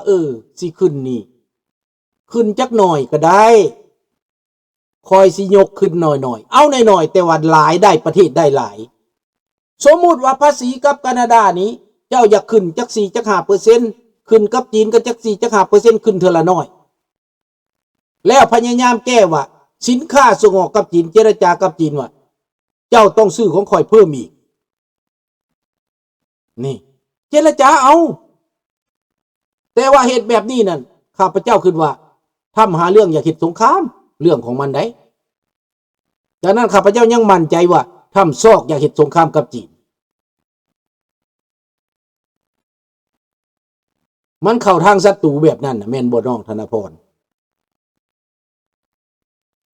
ເອີ ຊິຂຶ້ນນີ້ ຂຶ້ນຈັກໜ້ອຍກໍໄດ້ ຂ້ອຍຊິຍົກຂຶ້ນໜ້ອຍໆ ເອົາໜ້ອຍໆ ແຕ່ວ່າຫຼາຍໄດ້ ປະເທດໄດ້ຫຼາຍ. ສົມມຸດວ່າພາສີກັບການາດານີ້ ເຈົ້າຢາກຂຶ້ນຈັກສີ່ຈັກຫ້າເປີເຊັນ ຂຶ້ນກັບຈີນກໍຈັກສີ່ຈັກຫ້າເປີເຊັນ ຂຶ້ນເທື່ອລະໜ້ອຍ ແລ້ວພະຍາຍາມແກ້ວ່າ ສິນຄ້າສົ່ງອອກກັບຈີນ ເຈລະຈາກັບຈີນວ່າ ເຈົ້າຕ້ອງຊື້ຂອງຂ້ອຍເພີ່ມອີກ. ນີ້ ເຈລະຈາເອົາ. ແຕ່ວ່າເຮັດແບບນີ້ນັ້ນ ຂ້າພະເຈົ້າຄິດວ່າ ທຳຫາເລື່ອງຢາກເຮັດສົງຄາມ ເລື່ອງຂອງມັນໃດ໋. ດັ່ງນັ້ນ ຂ້າພະເຈົ້າຍັງໝັ້ນໃຈວ່າ ທຳຊອກຢາກເຮັດສົງຄາມກັບຈີນ. ມັນເຂົ້າທາງສັດຕູແບບນັ້ນນະ ແມ່ນບໍ່ນ້ອງທະນະພອນ?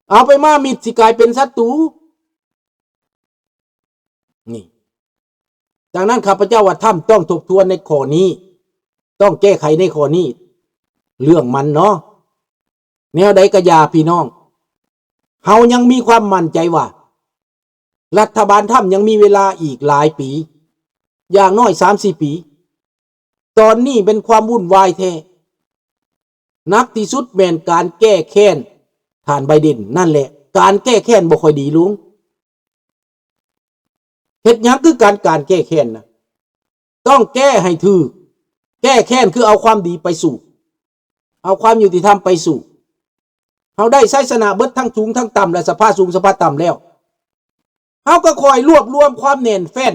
ເອົາໄປມາມິດຊິກາຍເປັນສັດຕູ. ນີ້ ດັ່ງນັ້ນ ຂ້າພະເຈົ້າວ່າ ທຳຕ້ອງທົບທວນໃນຂໍ້ນີ້ ຕ້ອງແກ້ໄຂໃນຂໍ້ນີ້ ເລື່ອງມັນເນາະ. ແນວໃດກໍຢ່າ ພີ່ນ້ອງ ເຮົາຍັງມີຄວາມໝັ້ນໃຈວ່າ ລັດຖະບານທຳຍັງມີເວລາອີກຫຼາຍປີ ຢ່າງໜ້ອຍສາມສີ່ປີ. ຕອນນີ້ເປັນຄວາມວຸ່ນວາຍແທ້ ໜັກທີ່ສຸດແມ່ນການແກ້ແຄ້ນທ່ານໄບເດັນນັ້ນແຫຼະ. ການແກ້ແຄ້ນບໍ່ຄ່ອຍດີລົງ. ເຮັດຫຍັງຄືກັນ ການແກ້ແຄ້ນນະ ຕ້ອງແກ້ໃຫ້ຖືກ. ແກ້ແຄ້ນຄືເອົາຄວາມດີໄປສູ້ ເອົາຄວາມຍຸຕິທຳໄປສູ້. ເຮົາໄດ້ໄຊຊະນະເບິດທັງສູງທັງຕ່ຳ ແລະ ສະພາສູງສະພາຕ່ຳແລ້ວ ເຮົາກໍຄ່ອຍລວບລວມຄວາມແໜ້ນແຟ້ນ.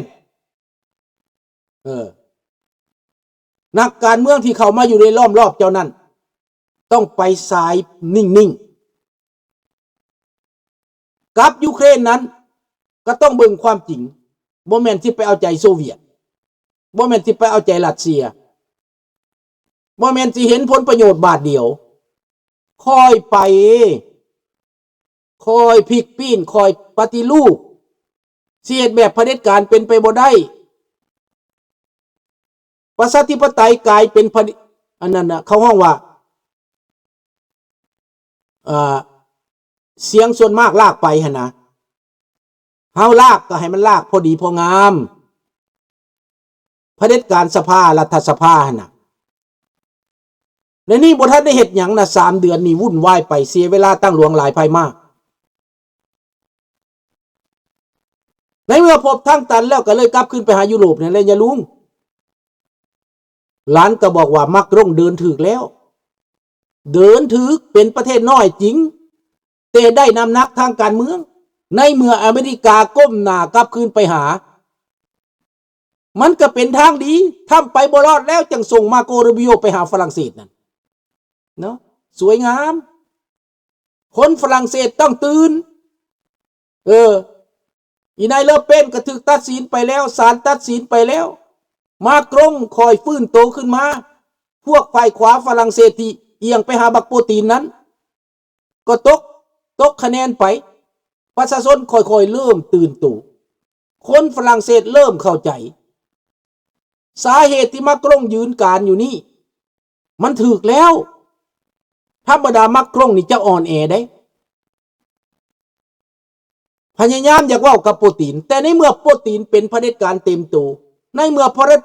ເອີ ນັກການເມືອງທີ່ເຂົ້າມາຢູ່ໃນລ້ອມລອບເຈົ້ານັ້ນ ຕ້ອງໄປສາຍນິ່ງໆ. ກັບຢູເຄຣນນັ້ນ ກໍຕ້ອງເບິ່ງຄວາມຈິງ ບໍ່ແມ່ນຊິໄປເອົາໃຈໂຊວຽດ ບໍ່ແມ່ນຊິໄປເອົາໃຈຣັດເຊຍ ບໍ່ແມ່ນຊິເຫັນຜົນປະໂຫຍດບາດດຽວ. ຄ່ອຍໄປ ຄ່ອຍພິກປີ້ນ ຄ່ອຍປະຕິຮູບ. ຊິເຮັດແບບຜະເດັດການເປັນໄປບໍ່ໄດ້. ປະຊາທິປະໄຕກາຍເປັນຜະ ອັນນັ້ນນະ ເຂົາຮ້ອງວ່າ ເອີ ສຽງສ່ວນມາກລາກໄປຫັ້ນນະ. ເຮົາລາກກໍໃຫ້ມັນລາກພໍດີພໍງາມ. ຜະເດັດການສະພາ ລັດຖະສະພາຫັ້ນນະ. ໃນນີ້ບໍ່ທັນໄດ້ເຮັດຫຍັງນະ ສາມເດືອນນີ້ວຸ່ນວາຍໄປ ເສຍເວລາຕັ້ງຫຼວງຫຼາຍໄພມາ. ໃນເມື່ອພົບທາງຕັນແລ້ວ ກໍເລີຍກັບຄືນໄປຫາຢູໂຣບນັ້ນແຫຼະ ຍາລຸງ. ຫຼານກໍບອກວ່າ ມາກຣົງເດີນຖືກແລ້ວ ເດີນຖືກ ເປັນປະເທດນ້ອຍຈິງ ແຕ່ໄດ້ນ້ຳໜັກທາງການເມືອງ. ໃນເມື່ອອາເມລິກາກົ້ມໜ້າກັບຄືນໄປຫາ ມັນກໍເປັນທາງດີ. ທຳໄປບໍ່ລອດແລ້ວ ຈັ່ງສົ່ງມາໂກ ຣູບີໂອ ໄປຫາຝຣັ່ງເສດນັ້ນເນາະ ສວຍງາມ. ຄົນຝຣັ່ງເສດຕ້ອງຕື່ນ. ເອີ ອີນາຍເລີເປນກໍຖືກຕັດສິນໄປແລ້ວ ສານຕັດສິນໄປແລ້ວ. ມາກຣົງຄ່ອຍຟື້ນໂຕຂຶ້ນມາ. ພວກຝ່າຍຂວາຝຣັ່ງເສດທີ່ອຽງໄປຫາບັກໂປຕີນນັ້ນ ກໍຕົກ ຕົກຄະແນນໄປ. ປະຊາຊົນຄ່ອຍໆເລີ່ມຕື່ນໂຕ. ຄົນຝຣັ່ງເສດເລີ່ມເຂົ້າໃຈ. ສາເຫດທີ່ມາກຣົງຢືນການຢູ່ນີ້ ມັນຖືກແລ້ວ. ທຳມະດາມາກຣົງນີ້ຈະອ່ອນແອເດ້. ພະຍາຍາມຢາກເວົ້າກັບໂປຕີນ, ແຕ່ໃນເມື່ອໂປຕີນເປັນຜະເດັດການເຕັມໂຕ, ໃນເມື່ອພະເດັດ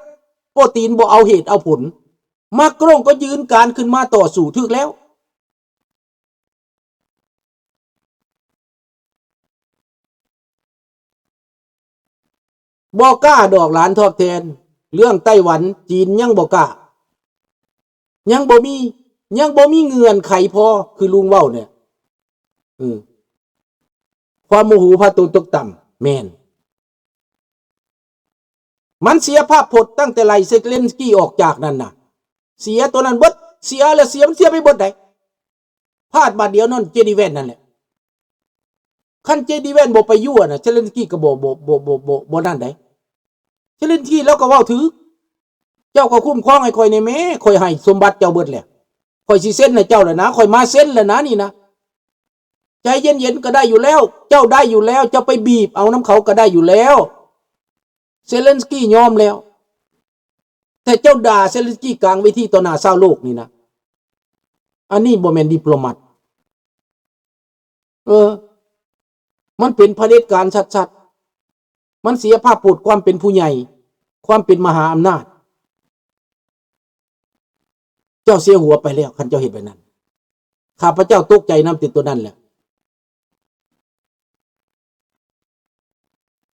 ໂປຕີນບໍ່ເອົາເຫດເອົາຜົນ, ມາກຣົງກໍຢືນການຂຶ້ນມາຕໍ່ສູ້. ຖືກແລ້ວ. ບໍ່ກ້າດອກຫຼານຕອບແທນ. ເລື່ອງໄຕ້ຫວັນ ຈີນຍັງບໍ່ກ້າ, ຍັງບໍ່ມີ ຍັງບໍ່ມີເງື່ອນໄຂພໍ ຄືລຸງເວົ້ານີ້. ເອີ ຄວາມໂມໂຫພາໂຕຕົກຕ່ຳ. ແມ່ນ. ມັນເສຍພາບພົດຕັ້ງແຕ່ໄລ່ເຊເລັນສກີອອກຈາກນັ້ນນະ. ເສຍໂຕນັ້ນເບິດ, ເສຍແລ້ວເສຍ, ມັນເສຍໄປເບິດໃດ໋. ພາດບາດດຽວນັ້ນ ເຈດີແວນນັ້ນແຫຼະ. ຄັນເຈດີແວນບໍ່ໄປຍົວະນະ, ເຊເລັນສກີກໍບໍ່, ບໍ່, ບໍ່, ບໍ່, ບໍ່, ບໍ່ນັ້ນໃດ໋. ເຊເລັນສກີລາວກໍເວົ້າຖືກ, ເຈົ້າກໍຄຸ້ມຄອງໃຫ້ຂ້ອຍແດ່ແມ້, ຂ້ອຍໃຫ້ສົມບັດເຈົ້າເບິດແລ້ວ. ຂ້ອຍຊິເຊັນໃຫ້ເຈົ້າແລ້ວນະ, ຂ້ອຍມາເຊັນແລ້ວນະນີ້ນະ. ໃຈເຢັນໆ ກໍໄດ້ຢູ່ແລ້ວ, ເຈົ້າໄດ້ຢູ່ແລ້ວ, ເຈົ້າໄປບີບເອົານຳເຂົາກໍໄດ້ຢູ່ແລ້ວ. ເຊເລັນສກີຍອມແລ້ວ, ແຕ່ເຈົ້າດ່າເຊເລັນສກີກາງເວທີຕໍ່ໜ້າຊາວໂລກນີ້ນະ, ອັນນີ້ບໍ່ແມ່ນດິບໂລມັດ. ເອີ, ມັນເປັນຜະເດັດການຊັດໆ, ມັນເສຍພາບພົດຄວາມເປັນຜູ້ໃຫຍ່, ຄວາມເປັນມະຫາອຳນາດ. ເຈົ້າເສຍຫົວໄປແລ້ວ ຄັນເຈົ້າເຮັດແບບນັ້ນ. ຂ້າພະເຈົ້າຕົກໃຈນຳແຕ່ຕົວນັ້ນແຫຼະ.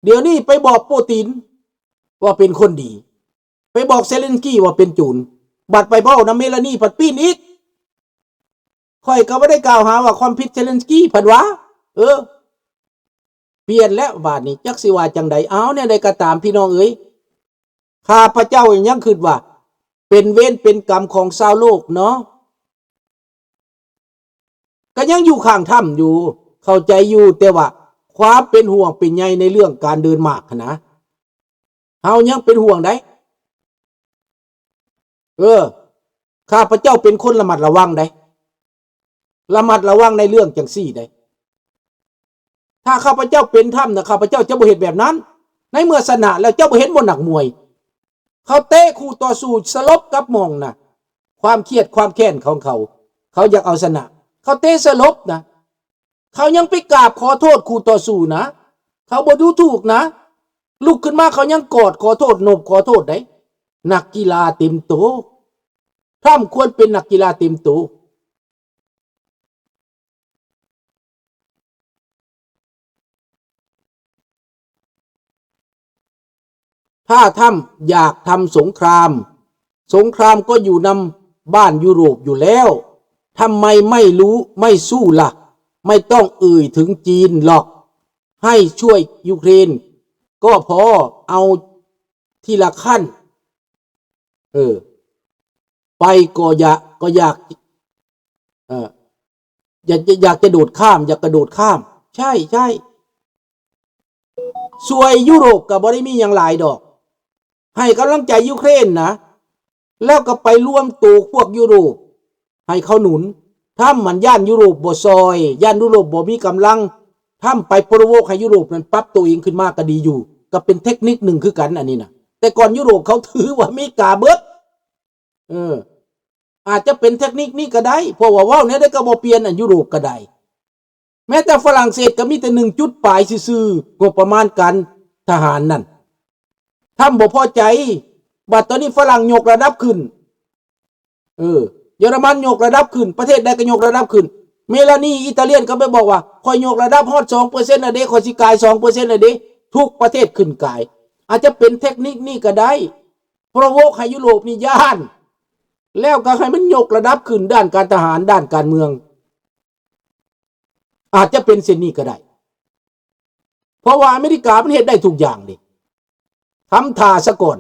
ດຽວນີ້ໄປບອກໂປຕິນວ່າເປັນຄົນດີ, ໄປບອກເຊເລັນສກີວ່າເປັນໂຈນ, ບັດໄປເວົ້ານຳເມລານີພັດປີ້ນອີກ. ຂ້ອຍກໍບໍ່ໄດ້ກ່າວຫາວ່າຄວາມຜິດເຊເລັນສກີ ພັດວ່າ ເອີ ປ່ຽນແລ້ວບາດນີ້ ຈັກຊິວ່າຈັ່ງໃດ. ເອົາ ແນວໃດກໍຕາມ ພີ່ນ້ອງເອີຍ, ຂ້າພະເຈົ້າຍັງຄິດວ່າເປັນເວນເປັນກຳຂອງຊາວໂລກເນາະ. ກໍຍັງຢູ່ຂ້າງທຳຢູ່ ເຂົ້າໃຈຢູ່, ແຕ່ວ່າຄວາມເປັນຫ່ວງເປັນໃຍໃນເລື່ອງການເດີນໝາກຫັ້ນນະ ເຮົາຍັງເປັນຫ່ວງໃດ. ເອີ ຂ້າພະເຈົ້າເປັນຄົນລະມັດລະວັງໃດ, ລະມັດລະວັງໃນເລື່ອງຈັ່ງຊີ້ໃດ. ຖ້າຂ້າພະເຈົ້າເປັນທຳນະ ຂ້າພະເຈົ້າຈະບໍ່ເຮັດແບບນັ້ນ. ໃນເມື່ອຊະນະແລ້ວ ເຈົ້າບໍ່ເຫັນບໍ່ນັກມວຍ ເຂົາເຕະຄູ່ຕໍ່ສູ້ສະຫຼົບກັບໝ່ອງນະ, ຄວາມຄຽດຄວາມແຄ້ນຂອງເຂົາ ເຂົາຢາກເອົາຊະນະ ເຂົາເຕະສະຫຼົບນະ. ເຂົາຍັງໄປກາບຂໍໂທດຄູ່ຕໍ່ສູ້ນະ, ເຂົາບໍ່ດູຖູກນະ. ລຸກຂຶ້ນມາເຂົາຍັງກອດຂໍໂທດ ໂນບຂໍໂທດໃດ. ນັກກິລາເຕັມໂຕ, ທຳຄວນເປັນນັກກິລາເຕັມໂຕ. ຖ້າทรัมป์อยากทำสงคราม สงครามก็อยู่นำบ้านยุโรปอยู่แล้ว ทำไมไม่รู้ ไม่สู้ล่ะ ไม่ต้องเอ่ยถึงจีนหรอก ให้ช่วยยูเครนก็พอ เอาทีละขั้น เออ ไปก็อยาก ก็อยาก เอ่อ อยาก อยากจะโดดข้าม อยากกระโดดข้าม ใช่ ใช่ ช่วยยุโรปก็บ่ได้มีหยังหลายดอก ให้กำลังใจยูเครนนะ แล้วก็ไปรวมโตพวกยุโรป ให้เขาหนุน ทรัมป์มันย้านยุโรปบ่ซอย ย้านยุโรปบ่มีกำลัง ทรัมป์ไปโปรโวคให้ยุโรปนั้นปรับตัวเองขึ้นมาก็ดีอยู่ ก็เป็นเทคนิคหนึ่งคือกันอันนี้นะ แต่ก่อนยุโรปเขาถือว่าอเมริกาเบิด เออ อาจจะเป็นเทคนิคนี้ก็ได้ เพราะว่าเว้าแนวใดก็บ่เปลี่ยน อันยุโรปก็ได้ แม้แต่ฝรั่งเศสก็มีแต่หนึ่งจุดปลายซื่อๆ งบประมาณการทหารนั่น ทรัมป์บ่พอใจ บัดตอนนี้ฝรั่งยกระดับขึ้น เออ เยอรมันยกระดับขึ้น ประเทศใดก็ยกระดับขึ้น เมลานี อิตาเลียน ก็ไปบอกว่า "ข้อยยกระดับฮอดสองเปอร์เซ็นต์ แล้วเด้ ข้อยสิกายสองเปอร์เซ็นต์ แล้วเด้" ทุกประเทศขึ้นกาย อาจจะเป็นเทคนิคนี้ก็ได้ โปรโวคให้ยุโรปนี่ย้าน แล้วก็ให้มันยกระดับขึ้นด้านการทหาร ด้านการเมือง อาจจะเป็นเช่นนี้ก็ได้ เพราะว่าอเมริกามันเฮ็ดได้ทุกอย่างเด้ ทำท่าซะก่อน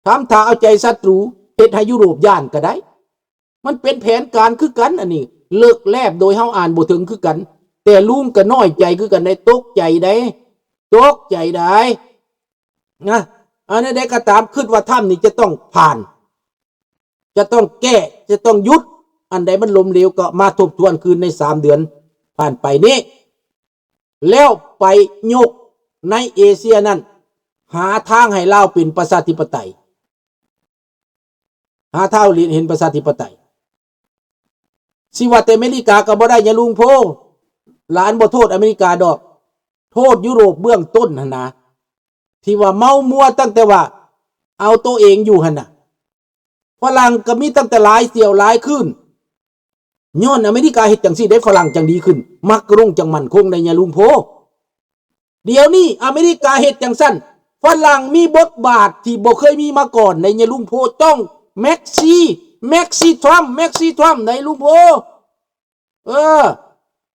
ทำท่าเอาใจศัตรู เฮ็ดให้ยุโรปย้านก็ได้ มันเป็นแผนการคือกัน อันนี้เลิกแลบโดยเฮาอ่านบ่ถึงคือกัน แต่ลุงก็น้อยใจคือกันได้ ตกใจได้ ตกใจได้ นะ อันใดก็ตาม คิดว่าทรัมป์นี่จะต้องผ่าน จะต้องแก้ จะต้องหยุด อันใดมันล้มเหลวก็มาทบทวนคืนในสามเดือนผ่านไปนี้ แล้วไปยกในเอเชียนั้น หาทางให้ลาวเป็นประชาธิปไตย หาทางเห็นประชาธิปไตย สิว่าแต่อเมริกาก็บ่ได้ ยาลุงโพ หลานบ่โทษอเมริกาดอก โทษยุโรปเบื้องต้นหั่นนะ ที่ว่าเมามัวตั้งแต่ว่าเอาตัวเองอยู่หั่นน่ะ ฝรั่งก็มีตั้งแต่หลายเสี่ยวหลายคืน ย้อนอเมริกาเฮ็ดจั่งซี้ได้ ฝรั่งจั่งดีขึ้น มาครงจั่งมั่นคงได้ ยาลุงโพ เดี๋ยวนี้อเมริกาเฮ็ดจั่งซั้น ฝรั่งมีบทบาทที่บ่เคยมีมาก่อนใน ยาลุงโพ ต้องแม็กซี แม็กซีทรัมป์ แม็กซีทรัมป์ ในลุงโพ เออ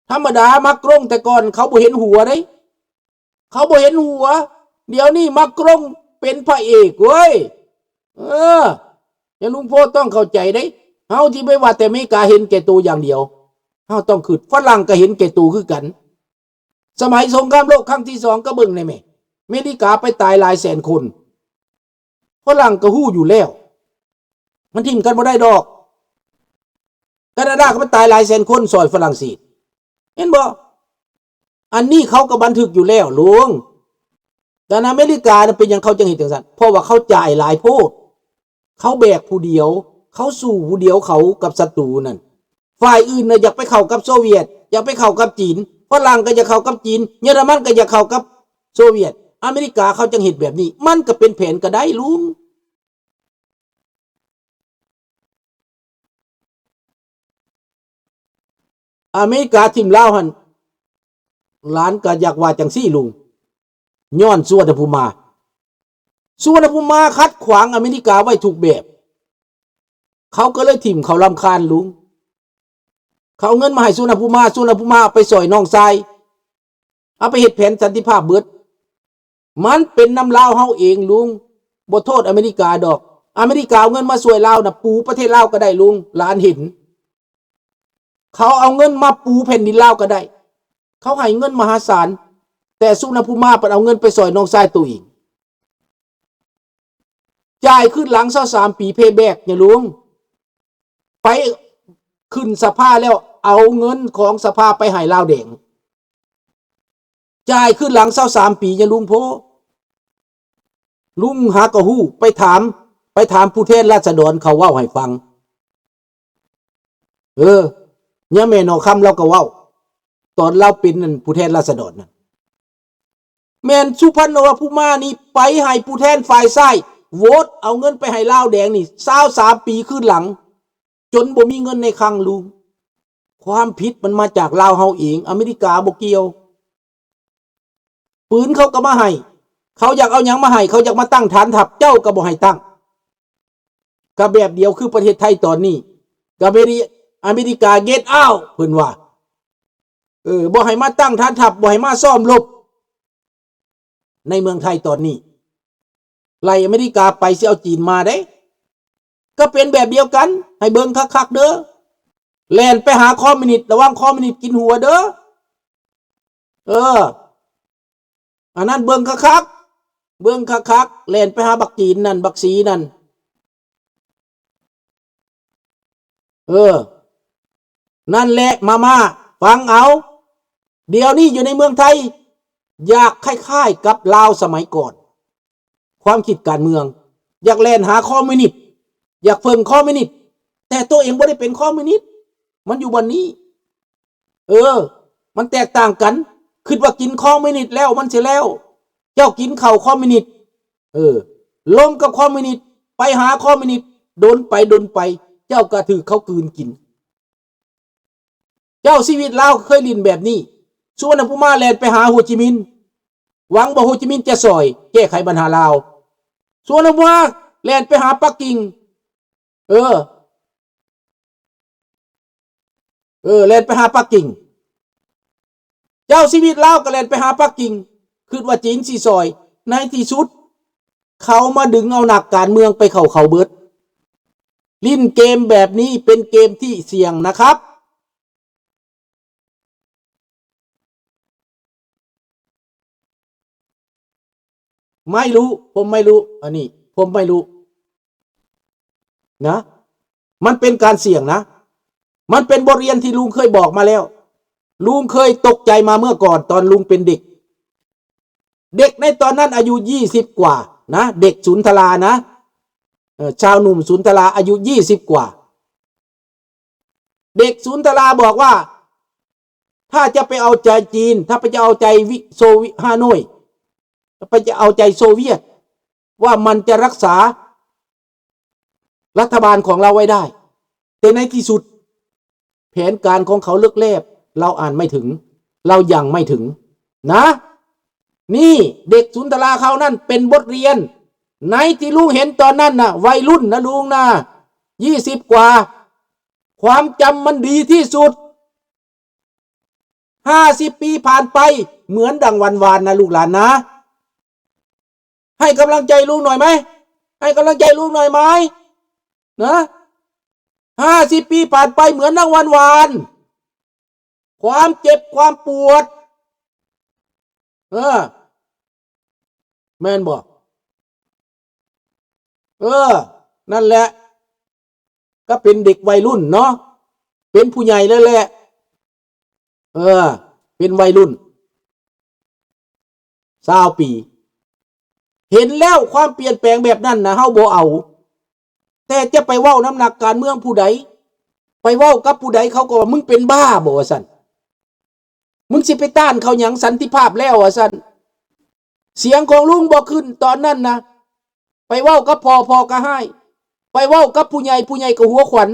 ธรรมดามาครงแต่ก่อนเขาบ่เห็นหัวเด้ เขาบ่เห็นหัว เดี๋ยวนี้มาครงเป็นพระเอกเว้ย เออ ยาลุงโพ ต้องเข้าใจเด้ เฮาสิไปว่าแต่อเมริกาเห็นแก่ตัวอย่างเดียว เฮาต้องคิด ฝรั่งก็เห็นแก่ตัวคือกัน สมัยสงครามโลกครั้งที่สองก็เบิ่งแหน่แหม อเมริกาไปตายหลายแสนคน ฝรั่งก็ฮู้อยู่แล้ว มันถิ่มกันบ่ได้ดอก แคนาดาก็ไปตายหลายแสนคนซ่อยฝรั่งเศส เห็นบ่ อันนี้เขาก็บันทึกอยู่แล้วลุง แต่อเมริกาน่ะเป็นหยังเขาจั่งเฮ็ดจั่งซั้น เพราะว่าเขาจ่ายหลายโพด เขาแบกผู้เดียว เขาสู้ผู้เดียวเขากับศัตรูนั่น ฝ่ายอื่นน่ะอยากไปเข้ากับโซเวียต อยากไปเข้ากับจีน ฝรั่งก็อยากเข้ากับจีน เยอรมันก็อยากเข้ากับโซเวียต อเมริกาเขาจั่งเฮ็ดแบบนี้ มันก็เป็นแผนก็ได้ลุง ອາເມລິກາຖິ້ມລາວຫັ້ນ ຫຼານກໍຢາກວ່າຈັ່ງຊີ້ລຸງ ຍ້ອນສຸວັນນະພູມາ. ສຸວັນນະພູມາຂັດຂວາງອາເມລິກາໄວ້ທຸກແບບ ເຂົາກໍເລີຍຖິ້ມເຂົາລຳຄານລຸງ. ເຂົາເອົາເງິນມາໃຫ້ສຸວັນນະພູມາ ສຸວັນນະພູມາເອົາໄປຊ່ອຍນ້ອງຊາຍ ເອົາໄປເຮັດແຜນສັນຕິພາບເບິດ. ມັນເປັນນຳລາວເຮົາເອງລຸງ ບໍ່ໂທດອາເມລິກາດອກ. ອາເມລິກາເອົາເງິນມາຊ່ວຍລາວນະ ປູປະເທດລາວກໍໄດ້ລຸງ ຫຼານເຫັນ. ເຂົາເອົາເງິນມາປູແຜ່ນດິນລາວກໍໄດ້. ເຂົາໃຫ້ເງິນມະຫາສານ ແຕ່ສຸວັນນະພູມາເພິ່ນເອົາເງິນໄປຊ່ອຍນ້ອງຊາຍໂຕເອງ. ຈ່າຍຄືນຫຼັງຊາວສາມປີ payback ຍາລຸງ. ໄປຂຶ້ນສະພາແລ້ວ ເອົາເງິນຂອງສະພາໄປໃຫ້ລາວແດງ. ຈ່າຍຄືນຫຼັງຊາວສາມປີ ຍາລຸງໂພ. ລຸງຫາກໍຮູ້ ໄປຖາມ ໄປຖາມຜູ້ແທນລາຊະດອນເຂົາເວົ້າໃຫ້ຟັງ. ເອີ ຍາແມ່ໜໍ່ຄຳລາວກໍເວົ້າ ຕອນລາວເປັນນັ້ນ ຜູ້ແທນລາຊະດອນນັ້ນ ແມ່ນສຸວັນນະພູມານີ້ໄປໃຫ້ຜູ້ແທນຝ່າຍຊ້າຍໂຫວດ ເອົາເງິນໄປໃຫ້ລາວແດງນີ້ ຊາວສາມປີຄືນຫຼັງ ຈົນບໍ່ມີເງິນໃນຄັງລຸງ. ຄວາມຜິດມັນມາຈາກລາວເຮົາເອງ ອາເມລິກາບໍ່ກ່ຽວ. ປືນເຂົາກໍມາໃຫ້ ເຂົາຢາກເອົາຫຍັງມາໃຫ້ ເຂົາຢາກມາຕັ້ງຖານທັບ ເຈົ້າກໍບໍ່ໃຫ້ຕັ້ງ. ກໍແບບດຽວຄືປະເທດໄທຕອນນີ້ ກໍເມລິ ອາເມລິກາ get out ເພິ່ນວ່າ ເອີ ບໍ່ໃຫ້ມາຕັ້ງຖານທັບ ບໍ່ໃຫ້ມາຊ້ອມລົບໃນເມືອງໄທຕອນນີ້. ໄລ່ອາເມລິກາໄປ ຊິເອົາຈີນມາເດ້. ກໍເປັນແບບດຽວກັນ ໃຫ້ເບິ່ງຄັກໆເດີ. ແລ່ນໄປຫາຄອມມິວນິດ ລະວັງຄອມມິວນິດກິນຫົວເດີ. ເອີ ອັນນັ້ນເບິ່ງຄັກໆ ເບິ່ງຄັກໆ ແລ່ນໄປຫາບັກຈີນນັ້ນ ບັກສີນັ້ນ. ເອີ ນັ້ນແຫຼະ ມາມ່າ ຟັງເອົາ. ດຽວນີ້ຢູ່ໃນເມືອງໄທ ຢາກຄ້າຍໆກັບລາວສະໄໝກ່ອນ ຄວາມຄິດການເມືອງ ຢາກແລ່ນຫາຄອມມິວນິດ ຢາກເພິ່ງຄອມມິວນິດ ແຕ່ໂຕເອງບໍ່ໄດ້ເປັນຄອມມິວນິດ ມັນຢູ່ບ່ອນນີ້. ເອີ ມັນແຕກຕ່າງກັນ ຄິດວ່າກິນຄອມມິວນິດແລ້ວມັນຊິແລ້ວ ເຈົ້າກິນເຂົ້າຄອມມິວນິດ ເອີ ລົມກັບຄອມມິວນິດ ໄປຫາຄອມມິວນິດ ດົນໄປດົນໄປ ເຈົ້າກໍຖືກເຂົາກືນກິນ. ເຈົ້າຊີວິດລາວເຄີຍຫຼິ້ນແບບນີ້ ສຸວັນນະພູມາແລ່ນໄປຫາໂຮຈິມິນ ຫວັງວ່າໂຮຈິມິນຈະຊ່ອຍແກ້ໄຂບັນຫາລາວ. ສຸວັນນະພູມາແລ່ນໄປຫາປັກກິ່ງ ເອີ ເອີ ແລ່ນໄປຫາປັກກິ່ງ. ເຈົ້າຊີວິດລາວກໍແລ່ນໄປຫາປັກກິ່ງ ຄິດວ່າຈີນຊິຊ່ອຍ. ໃນທີ່ສຸດ ເຂົາມາດຶງເອົານັກການເມືອງໄປເຂົ້າເຂົາເບິດ. ຫຼິ້ນເກມແບບນີ້ເປັນເກມທີ່ສ່ຽງນະຄັບ. ໄມ່ຮູ້ ຜົມໄມ່ຮູ້ ອັນນີ້ຜົມໄມ່ຮູ້ນະ ມັນເປັນການສ່ຽງນະ ມັນເປັນບົດຮຽນທີ່ລຸງເຄີຍບອກມາແລ້ວ ລຸງເຄີຍຕົກໃຈມາເມື່ອກ່ອນຕອນລຸງເປັນເດັກ ເດັກໃນຕອນນັ້ນອາຍຸຊາວກວ່ານະ ເດັກສູນທະລານະ ເອີ ຊາວໜຸ່ມສູນທະລາອາຍຸຊາວກວ່າ ເດັກສູນທະລາບອກວ່າ ຖ້າຈະໄປເອົາໃຈຈີນ ຖ້າໄປຈະເອົາໃຈວິ ໂຊວິ ຮາໂນ້ຍ ຖ້າໄປຈະເອົາໃຈໂຊວຽດ ວ່າມັນຈະຮັກສາລັດຖະບານຂອງລາວໄວ້ໄດ້ ແຕ່ໃນທີ່ສຸດ ແຜນການຂອງເຂົາເລິກແລບ ລາວອ່ານໄມ່ເຖິງ ລາວຍັງໄມ່ເຖິງນະ. ນີ້ເດັກສູນທະລາເຂົານັ້ນເປັນບົດຮຽນ ໃນທີ່ລຸງເຫັນຕອນນັ້ນນະ ໄວລຸ້ນນະລຸງນະ ຊາວກວ່າ ຄວາມຈຳມັນດີທີ່ສຸດ. ຫ້າສິບປີຜ່ານໄປ ເໝືອນດັ່ງວັນວານນະລູກຫຼານນະ. ໃຫ້ກຳລັງໃຈລຸງໜ້ອຍໄໝ? ໃຫ້ກຳລັງໃຈລຸງໜ້ອຍໄໝ? ນະ ຫ້າສິບປີຜ່ານໄປເໝືອນດັ່ງວັນວານ ຄວາມເຈັບຄວາມປວດ ເອີ ແມ່ນບໍ່? ເອີ ນັ້ນແຫຼະ ກໍເປັນເດັກໄວລຸ້ນເນາະ ເປັນຜູ້ໃຫຍ່ແລ້ວແຫຼະ ເອີ ເປັນໄວລຸ້ນຊາວປີ ເຫັນແລ້ວຄວາມປ່ຽນແປງແບບນັ້ນນະ ເຮົາບໍ່ເອົາ ແຕ່ຈະໄປເວົ້ານຳນັກການເມືອງຜູ້ໃດ ໄປເວົ້າກັບຜູ້ໃດ ເຂົາກໍວ່າ ມຶງເປັນບ້າບໍ ວ່າຊັ້ນ. ມຶງຊິໄປຕ້ານເຂົາຫຍັງ ສັນຕິພາບແລ້ວວ່າຊັ້ນ. ສຽງຂອງລຸງບໍ່ຂຶ້ນຕອນນັ້ນນະ ໄປເວົ້າກັບພໍ່ ພໍ່ກໍຮ້າຍ ໄປເວົ້າກັບຜູ້ໃຫຍ່ ຜູ້ໃຫຍ່ກໍຫົວຂວັນ